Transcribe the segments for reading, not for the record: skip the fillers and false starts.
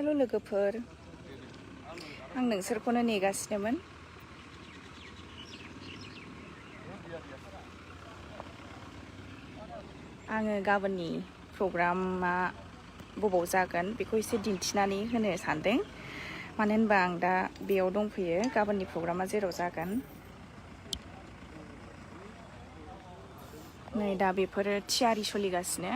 हेल' लोगोफोर आं नोंसोरखौनो नेगासिनोमोन आङो गाबोननि प्रग्रामा बबाव जागोन बेखौ एसे दिन्थिनानै होनो सानदों मानो होनबा आं दा बेयाव दंफैयो गाबोननि प्रग्रामा जेराव जागोन नै दा बेफोरो थियारि सोलिगासिनो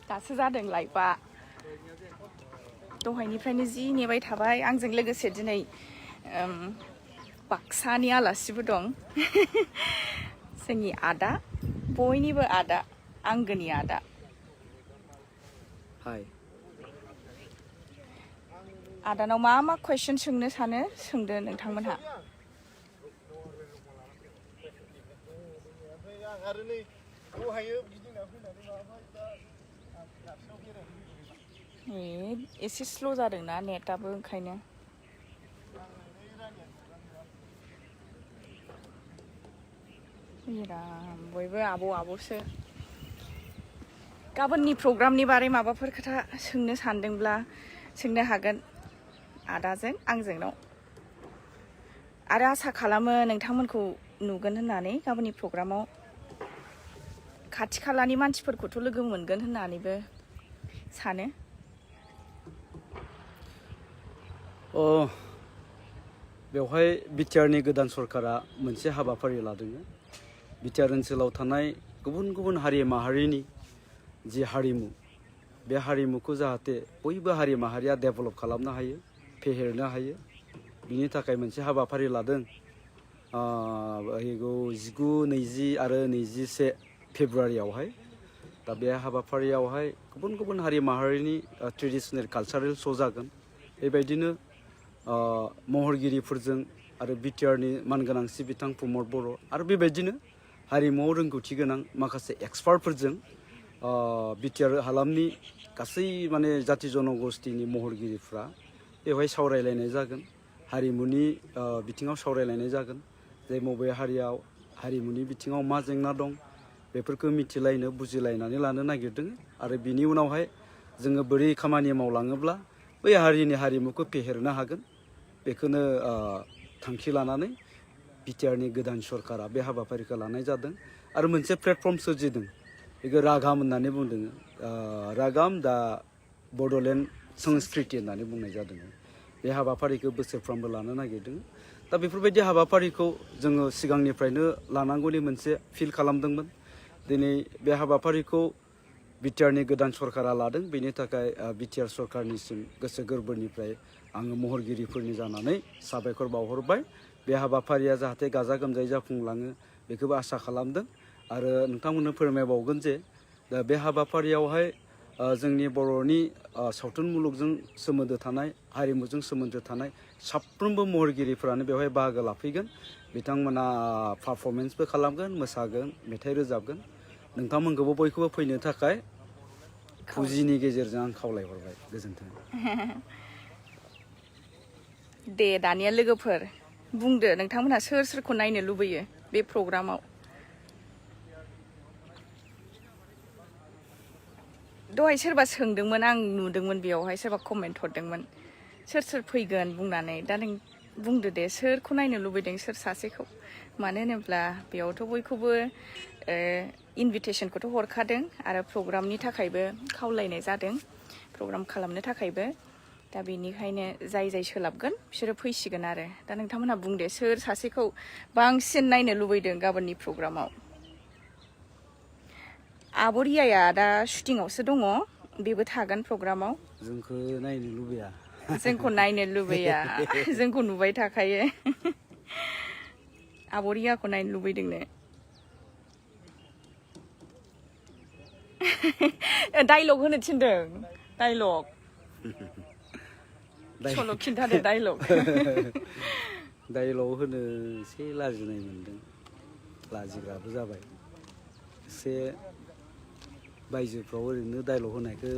दासो जादों लाइभआ दहायनिफ्रायनो जि नेबाय थाबाय आंजों लोगोसे दिनै बाक्सानि आलासिबो दं जोंनि आदा बयनिबो आदा आंगोनि आदा हाय आदानाव मा मा कुइसन सोंनो सानो सोंदो नोंथांमोनहा एसे स्ल' जादोंना नेटआबो ओंखायनो बयबो आब' आब'सो गाबोननि प्रग्रामनि बारै माबाफोर खोथा सोंनो सानदोंब्ला सोंनो हागोन आदाजों आंजोंनाव आरो आसा खालामो नोंथांमोनखौ नुगोन होननानै गाबोननि प्रग्रामाव खाथि खालानि मानसिफोरखौथ' लोगो मोनगोन होननानैबो सानो बेवहाय बिटिआरनि गोदान सरकारा मोनसे हाबाफारि लादों बिटिआर ओनसोलाव थानाय गुबुन गुबुन हारि माहारिनि जि हारिमु बे हारिमुखौ जाहाथे बयबो हारि माहारिया डेभेलप खालामनो हायो फेहेरनो हायो बिनि थाखाय मोनसे हाबाफारि लादों 19, 20 आरो 21 फेब्रुवारियावहाय दा बे हाबाफारियावहाय गुबुन गुबुन हारि माहारिनि ट्रेडिशनेल कालचारेल श' जागोन बेबायदिनो महरगिरिफोरजों आरो बिटिआरनि मानगोनांसि बिथां प्रमद बर' आरो बेबायदिनो हारिमुआव रोंगौथि गोनां माखासे एक्सपार्टफोरजों बिटिआर हालामनि गासै माने जाति जनगोष्ठीनि महरगिरिफ्रा बेवहाय सावरायलायनाय जागोन हारिमुनि बिथिङाव सावरायलायनाय जागोन जे बबे हारियाव हारिमुनि बिथिङाव मा जेंना दं बेफोरखौ मिथिलायनो बुजिलायनानै लानो नागिरदों आरो बिनि उनावहाय जोङो बोरै खामानि मावलाङोब्ला बै हारिनि हारिमुखौ फेहेरनो हागोन बेखौनो थांखि लानानै बिटिआरनि गोदान सरकारा बे हाबाफारिखौ लानाय जादों आरो मोनसे प्लेटफर्म सोरजिदों बेखौ रागाम होननानै बुंदों रागाम दा बड'लेण्ड संस्कृति होननानै बुंनाय जादों बे हाबाफारिखौ बोसोरफ्रोमबो लानो नागिरदों दा बेफोरबायदि हाबाफारिखौ जोङो सिगांनिफ्रायनो लानांगौनि मोनसे फिल खालामदोंमोन दिनै बे हाबाफारिखौ बिटिआरनि गोदान सरकारा लादों बेनि थाखाय बिटिआर सरकारनिसिम गोसो गोरबोनिफ्राय आङो महरगिरिफोरनि जानानै साबायखर बावहरबाय बे हाबाफारिया जाहाथे गाजा गोमजायै जाफुंलाङो बेखौबो आसा खालामदों आरो नोंथांमोननो फोरमायबावगोन जे दा बे हाबाफारियावहाय जोंनि बर'नि सावथुन मुलुगजों सोमोन्दो थानाय हारिमुजों सोमोन्दो थानाय साफ्रोमबो महरगिरिफोरानो बेवहाय बाहागो लाफैगोन बिथांमोना पारफरमेन्सबो खालामगोन मोसागोन मेथाइ रोजाबगोन नोंथांमोनखौबो बयखौबो फैनो थाखाय फुजिनि गेजेरजों आं खावलायहरबाय गोजोन्थों दे दानिया लोगोफोर बुंदो नोंथांमोनहा सोर सोरखौ नायनो लुबैयो बे प्रग्रामाव दहाय सोरबा सोंदोंमोन आं नुदोंमोन बेयावहाय सोरबा कमेन्ट हरदोंमोन सोर सोर फैगोन बुंनानै दा नों बुंदो दे सोरखौ नायनो लुबैदों सोर सासेखौ मानो होनोब्ला बेयावथ' बयखौबो इनभिटेसनखौथ' हरखादों आरो प्रग्रामनि थाखायबो खावलायनाय जादों प्रग्राम खालामनो थाखायबो दा बेनिखायनो जाय जाय सोलाबगोन बिसोरो फैसिगोन आरो दा नोंथांमोनहा बुंदे सोर सासेखौ बांसिन नायनो लुबैदों गाबोननि प्रग्रामाव आब' रियाया दा शुटिंआवसो दङ बेबो थागोन प्रग्रामाव जोंखौ नायनो लुबैया जोंखौ नायनो लुबैया जोंखौ नुबाय थाखायो आब' रियाखौ नायनो लुबैदोंनो डाइलग होनो थिनदों डाइलग सल' खिन्थादो डाइलग डाइलग होनो एसे लाजिनाय मोनदों लाजिग्राबो जाबाय एसे बायजोफ्राव ओरैनो डाइलग होनायखौ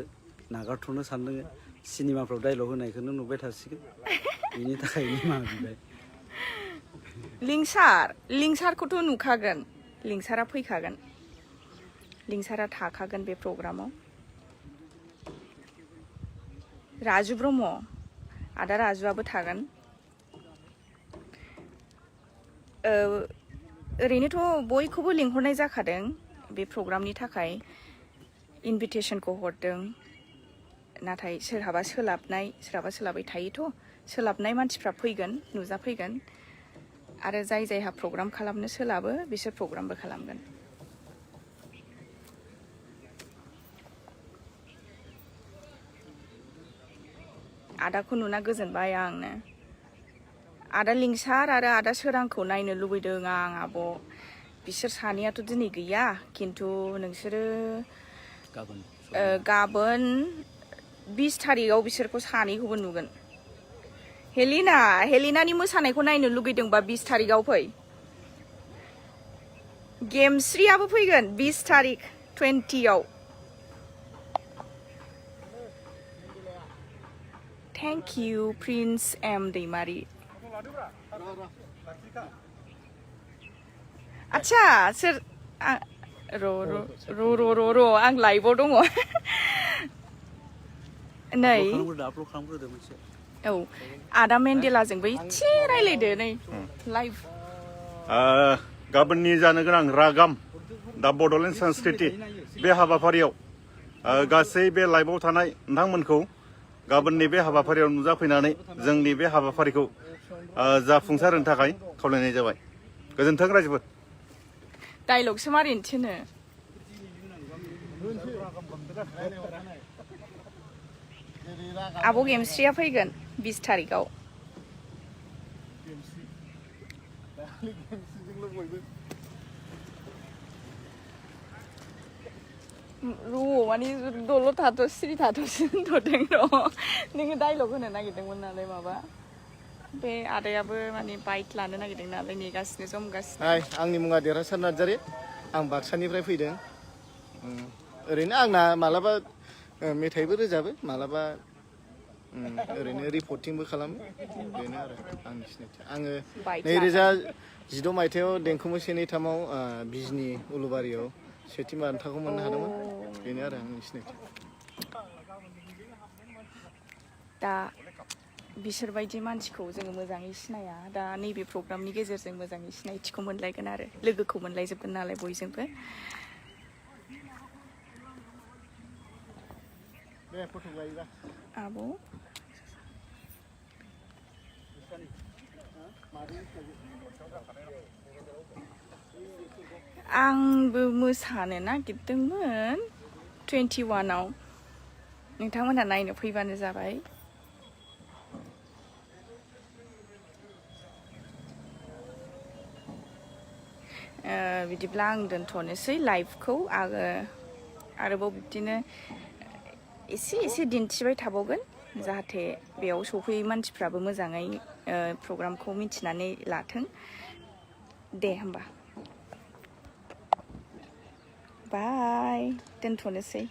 नागारथ'नो सानदों सिनेमाफ्राव डाइलग होनायखौनो नुबाय थासिगोन बेनि थाखाय निमाहा बिबाय लिंसारखौथ' नुखागोन लिंसारा फैखागोन लिंसारा थाखागोन बे प्रग्रामाव राजु ब्रह्म आदा राजुआबो थागोन ओरैनोथ' बयखौबो लिंहरनाय जाखादों बे प्रग्रामनि थाखाय इनभिटेसनखौ हरदों नाथाय सोरहाबा सोलाबै थायोथ' सोलाबनाय मानसिफ्रा फैगोन नुजाफैगोन आरो जाय जायहा प्रग्राम खालामनो सोलाबो बिसोर प्रग्रामबो खालामगोन आदाखौ नुना गोजोनबाय आंनो आदा लिंसार आरो आदा सोरांखौ नायनो लुबैदों आं आब' बिसोर सानैयाथ' दिनै गैया खिन्थु नोंसोरो गाबोन 20 तारिखआव बिसोरखौ सानैखौबो नुगोन हेलिनानि मोसानायखौ नायनो लुगैदोंबा 20 तारिखआव फै गेमस्रियाबो फैगोन 20 तारिख 20आव थेंक इउ प्रिन्स एम दैमारि आच्छा सोर र' आं लाइभआव दङ नै औ आदा मेन्डेलाजोंबो एसे रायलायदो नै लाइभ गाबोननि जानो गोनां रागाम दा बड'लेण्ड संस्कृति बे हाबाफारियाव गासै बे लाइभआव थानाय नोंथांमोनखौ गाबोननि बे हाबाफारियाव नुजाफैनानै जोंनि बे हाबाफारिखौ जाफुंसार होनो थाखाय खावलायनाय जाबाय गोजोन्थों रायजोफोर डायलगसो मारिनो थिनो आब' गेमस्रिया फैगोन 20 तारिखआव माने दल' थाथ' सिरि थाथ'सो होनथ'दों र' नोङो डायलग होनो नागिरदोंमोन नालाय माबा बे आदायाबो माने बाइक लानो नागिरदों नालाय नेगासिनो जमगासिनो आंनि मुङा देरहासार नार्जारि आं बाक्सानिफ्राय फैदों ओरैनो आंना मालाबा मेथाइबो रोजाबो मालाबा ओरैनो रिपर्टिंबो खालामो बेनो आरो आंनि सिनायथि आङो 2016 मायथाइयाव देंखो मोसानाय 3आव बिजनि उलुबारियाव सेथि बान्थाखौ मोननो हादोंमोन बेनो आरो आंनि सिनायथि दा बिसोरबायदि मानसिखौ जोङो मोजाङै सिनाया दा नैबे प्रग्रामनि गेजेरजों मोजाङै सिनायथिखौ मोनलायगोन आरो लोगोखौ मोनलायजोबगोन नालाय बयजोंबो आब' आंबो मोसानो नागिरदोंमोन 21आव नोंथांमोनहा नायनो फैबानो जाबाय बिदिब्ला आं दोनथ'नोसै लाइभखौ आरोबाव बिदिनो एसे दिन्थिबाय थाबावगोन जाहाथे बेयाव सफैयै मानसिफ्राबो मोजाङै प्रग्रामखौ मिथिनानै लाथों दे होमबा बाय दोनथ'नोसै